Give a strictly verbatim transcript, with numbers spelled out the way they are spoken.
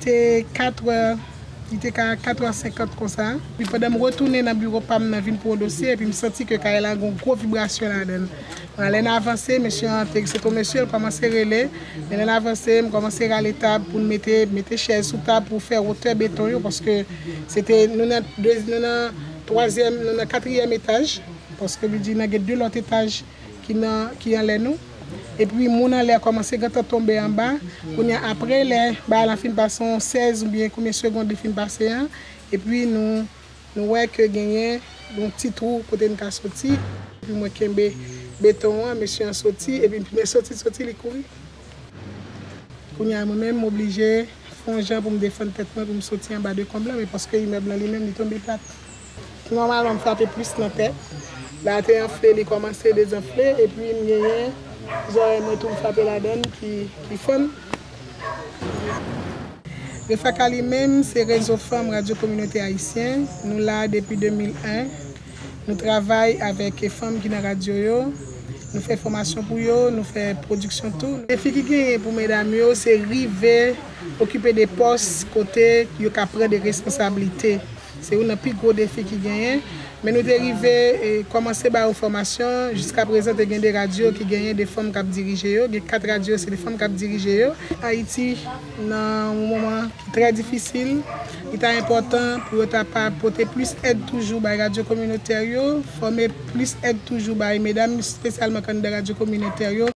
Te katrè, li te ka katrè senkant konsa. Epi pandan m retounen nan biwo pa m nan vin pou yon dosye, epi m santi ke kay la gen yon gwo vibrasyon ladan l. Anlè n avanse, mesye an te, se te yon mesye, l kòmanse rele. Men lè n avanse, m kòmanse rale tab pou n mete, mete chèz sou tab pou fè wotè beton yo, paske se te, nou nan de, nou nan twazyèm, nou nan katriyèm etaj, paske li di nan gen de lòt etaj ki nan, ki anlè nou. Epi moun anlè a kòmanse gentan tonbe anba. Kounye a, apre lè bagay lan fin pase yon sèz oubyen konbyen segonn li fin pase an, epi nou, nou wè ke genyen yon ti twou kote n ka soti. Epi mwen kenbe beton an, mesye an soti, epi men soti, soti, li kouri. Kounye a, mwen menm, m oblije fè yon jan pou m defann tèt mwen, pou m soti anba de kòb lan, men paske imèb lan li menm, li tonbe plat. Nòmalman, m frape plis nan tèt. La te anfle, li kòmanse dezanfle, epi m genyen zòrèy mwen tou, m frape ladan l ki, ki fann. Refaka li menm, se rezo fanm radyo kominotè ayisyen. Nou la depi de mil en. Nou travay avèk fanm ki nan radyo yo. Nou fè fòmasyon pou yo, nou fè pwodiksyon tou. Defi ki genyen pou medam yo, se rive okipe de pòs kote yo ka pran de responsablite. Se youn nan pi gwo defi ki genyen. Men nou te rive, e, kòmanse ba yo fòmasyon. Jiska prezan, te gen de radyo ki genyen de fanm k ap dirije yo. Gen kat radyo, se de fanm k ap dirije yo. Ayiti, nan yon moman ki trè difisil, li ta enpòtan pou yo ta pa pote plis èd toujou bay radyo kominotè yo, fòme plis èd toujou bay medam, espesyalman kandida radyo kominotè yo,